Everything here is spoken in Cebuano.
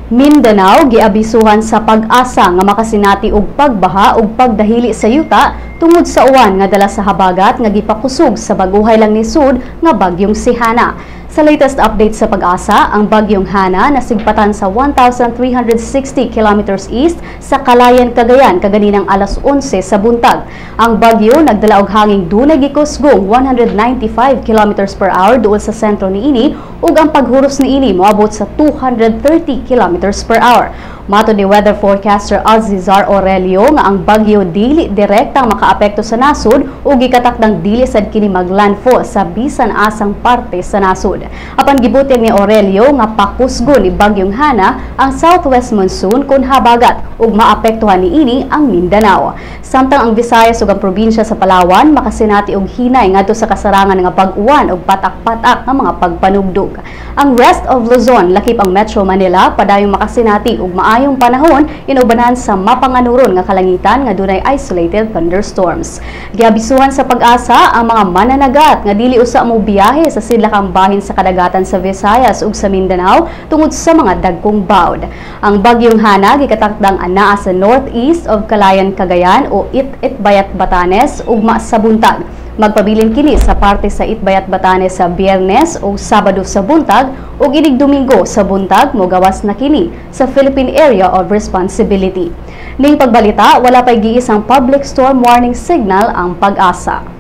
Mindanao giabisuhan sa Pag-asa nga makasinati og pagbaha ug pagdahili sa yuta tungod sa uwan nga dala sa habagat nga gipakusog sa baguhay lang nisud nga bagyong si Hanna. Sa latest update sa Pag-asa, ang bagyong Hanna nasigpatan sa 1,360 kilometers east sa Kalayan, Cagayan kaganinang alas 11 sa buntag. Ang bagyo nagdala og hanging dunay gikusgong 195 kilometers per hour duol sa sentro niini ug ang paghuros niini moabot sa 230 kilometers per hour. Matod ni weather forecaster Azizar Aurelio nga ang bagyo dili direktang makaapekto sa nasod ug gikatakdang dili sad kini maglandfall sa bisan asang parte sa nasod. Apan gibutyag ni Aurelio nga pakusgo ni bagyong Hanna ang southwest monsoon kon habagat ug maapektuhan niini ang Mindanao. Samtang ang Visayas ug ang probinsya sa Palawan makasinati og hinay ngadto sa kasarangan nga pag-uwan ug patak-patak nga mga pagpanugdog. Ang rest of Luzon, lakip ang Metro Manila, padayong makasinati og maayong panahon inubanan sa mapanganuron nga kalangitan nga dunay isolated thunderstorms. Giabisuhan sa Pag-asa ang mga mananagat nga dili usa mo biyahe sa sidlakang bahin sa kadagatan sa Visayas ug sa Mindanao tungod sa mga dagkong bawd. Ang bagyong Hanna gikatakdang anaa sa northeast of Kalayan, Cagayan o It-Itbayat, Batanes ugma sa buntag. Magpabilin kini sa parte sa Itbayat, Batanes sa Biyernes o Sabado sa buntag ug inig Domingo sa buntag mogawas na kini sa Philippine Area of Responsibility. Ning pagbalita, wala pay giisang public storm warning signal ang Pag-asa.